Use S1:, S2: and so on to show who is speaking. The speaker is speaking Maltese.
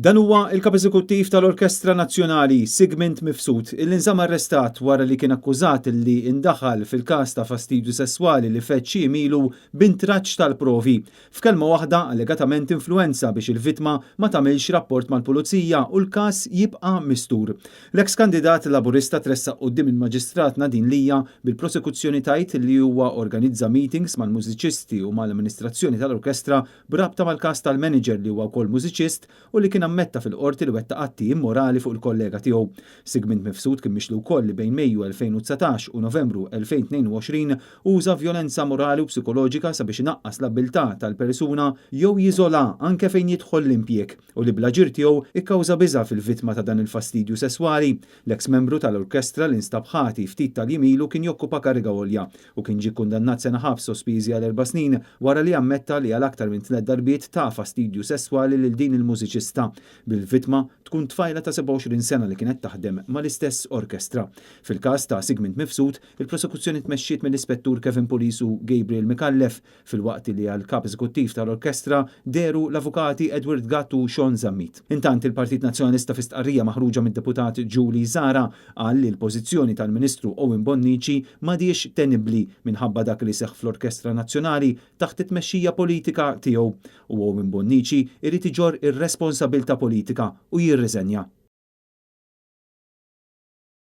S1: Dan huwa il-Kap Eżekuttiv tal-Orkestra Nazzjonali, Sigmund Mifsud, illi nżamm arrestat wara li kien akkużat li indaħal fil-każ ta' fastidju sesswali li feġġ xi jiem ilu b'intraċċ tal-provi. F'kelma waħda, allegatament influwenza biex il-vittma ma tagħmilx rapport mal-Pulizija u l-każ jibqa' mistur. L-eks kandidat Laburista tressaq quddiem il-Maġistrat Nadine Lia bil-prosekuzzjoni tgħid li huwa organizza meetings mal-mużiċisti u mal-amministrazzjoni tal-orkestra b'rabta mal-każ tal-manager li huwa wkoll mużiċist u li kien ammetta fil-qorti li wettaq atti immorali fuq il-kollega tiegħu. Sigmund Mifsud kien mixli wkoll li bejn Mejju 2019 u Novembru 2022 uża vjolenza morali u psikoloġika sabiex inaqqas l-abbiltà tal-persuna jew jiżolha anke fejn jidħol l-impjieg u li bl-aġir tiegħu kkawża biża' fil-vittma ta' dan il-fastidju sesswali. L-eks membru tal-orkestra li nstab ħati ftit tal-jiem ilu kien jokkupa kariga għolja u kien ġie kkundannat sena ħabs sospiżi għal 4 snin wara li ammetta li għal aktar minn tliet darbiet ta fastidju sesswali lil din il-mużiċista, bil-vittma tkun tfajla ta' 27 sena li kienet taħdem mal-istess orkestra. Fil-każ ta' Sigmund Mifsud, il-prosekuzzjoni tmexxiet mill-Ispettur Kevin Pulis u Gabriel Micallef, filwaqt li għal kap eżekuttiv tal-orkestra dehru l-avukati Edward Gatt u Sean Zammit. Intant, il-Partit Nazzjonalista, fi stqarrija maħruġa mid-deputat Julie Zara, qal li l-pożizzjoni tal-Ministru Owen Bonnici m'għadhiex tenibbli minħabba dak li seħħ fl-Orkestra Nazzjonali taħt it-tmexxija politika tiegħu u Owen Bonnici irid iġorr ir-responsabbiltà politika u jirriżenja.